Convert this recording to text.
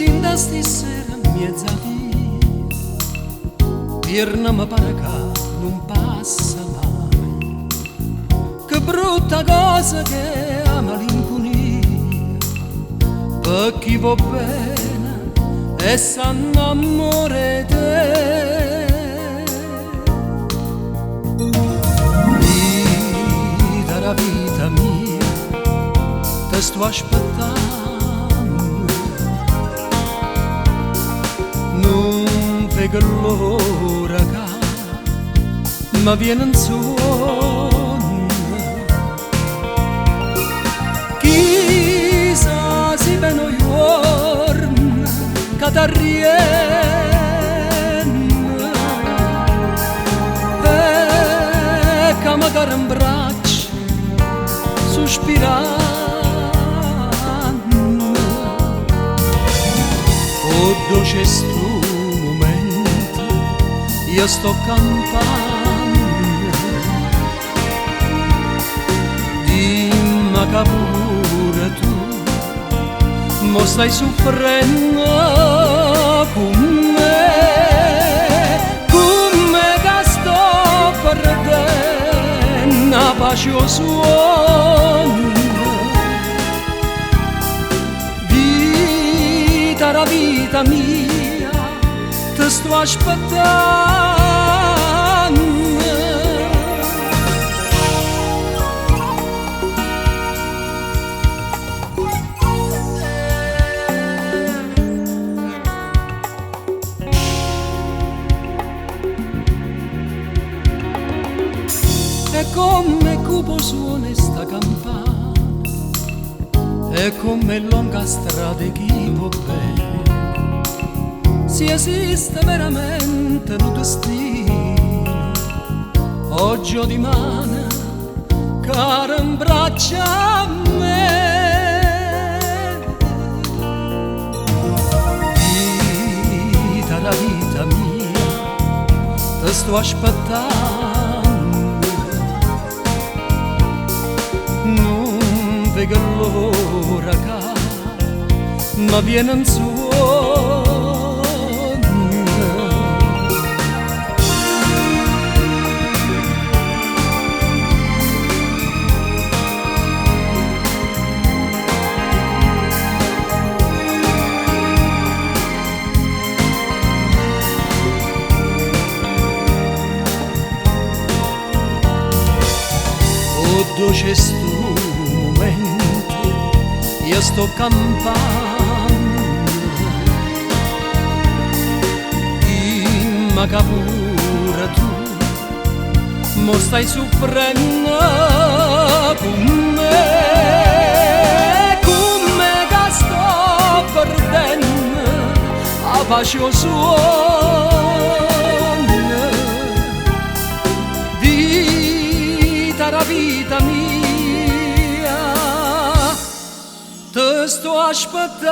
Dint' 'a 'sti ssere 'mmiezz' 'a via, vierno me pare ca nun passa maje. Che brutta cosa che è 'a malincunia, pe' chi vò bene e s'annammora 'e te. Vita d' 'a vita mia, te sto aspettanno, nun veco l'ora ca me viene 'nsuonno. Chi sa si vene 'o juorno ca t'arrienne e ca me care 'mbraccio suspiranno. 'O doce 'e stu mumento io sto campanno, dimme ca pure tu mo stai suffrenno cu me, cu me ca sto perdenno 'a pace e 'o suonno. Vita d' 'a vita mia, te sto aspettanno. E comm'è cupo 'o suono 'e 'sta campana, e comm'è longa 'a strada 'e chi vò bene. Si esiste veramente nu destino, oggi o dimane care 'mbraccio a me. Vita d' 'a vita mia, te sto aspettanno, nun veco l'ora ca me viene 'nsuonno. 'O doce 'e stu mumento io sto campanno, dimme ca pure tu mo stai suffrenno cu me, cu me ca sto perdenno 'a pace e 'o suonno. Vita d' 'a vita mia, te sto aspettanno.